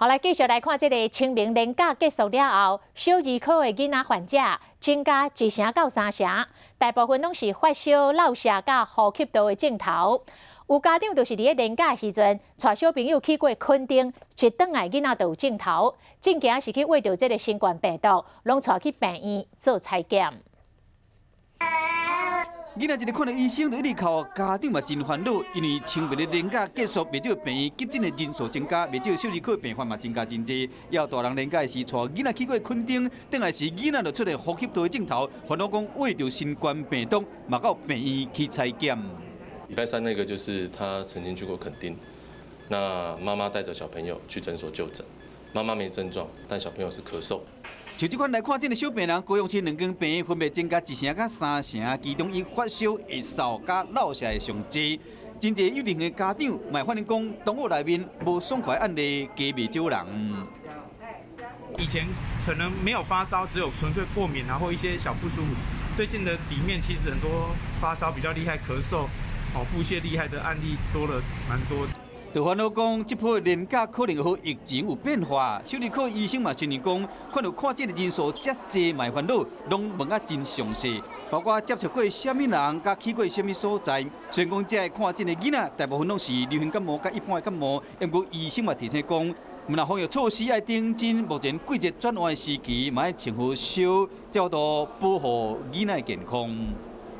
好，來繼續來看這个清明連假結束了後，小兒科的囡仔患者增加一成到三成，大部分攏是發燒、落瀉佮呼吸道的症頭。有家長就是佇咧連假時陣，帶小朋友去過墾丁，一轉來囡仔就有症頭，真驚是去秽著這个新冠病毒，攏帶去病院做採檢。囡仔一日看著醫生就一直哭，家長嘛真煩惱，因為清明的連假結束，袂少病院急診的人數增加，袂少小兒科病患嘛增加真濟。也有大人連假時帶囡仔去過墾丁，轉來時囡仔就出現呼吸道的症頭，煩惱講秽著新冠病毒，嘛到病院去採檢。禮拜三那個就是他曾經去過墾丁，那媽媽帶着小朋友去診所就診，媽媽沒症狀，但小朋友是咳嗽。就這款來看診的小病人，高雄市兩間病院分別增加一成佮三成，其中以發燒、咳嗽佮落瀉的上濟。真濟幼兒園的家長嘛反映講，同學內面無爽快案例加袂少人。以前可能沒有發燒，只有純粹過敏啊或一些小不舒服。最近的裡面其實很多發燒比較厲害、咳嗽、哦腹瀉厲害的案例多了蠻多。就煩惱講，這波連假可能予疫情有變化，小兒科醫生嘛承認講，看著看診的人數遮濟，嘛會煩惱，攏問啊真詳細，包括接觸過啥物人，佮去過啥物所在。雖然講這个看診的囡仔大部分攏是流行感冒佮一般的感冒，毋過醫生嘛提醒講，毋但防疫措施愛認真，目前季節轉換時期，嘛愛穿好少，才有度保護囡仔健康。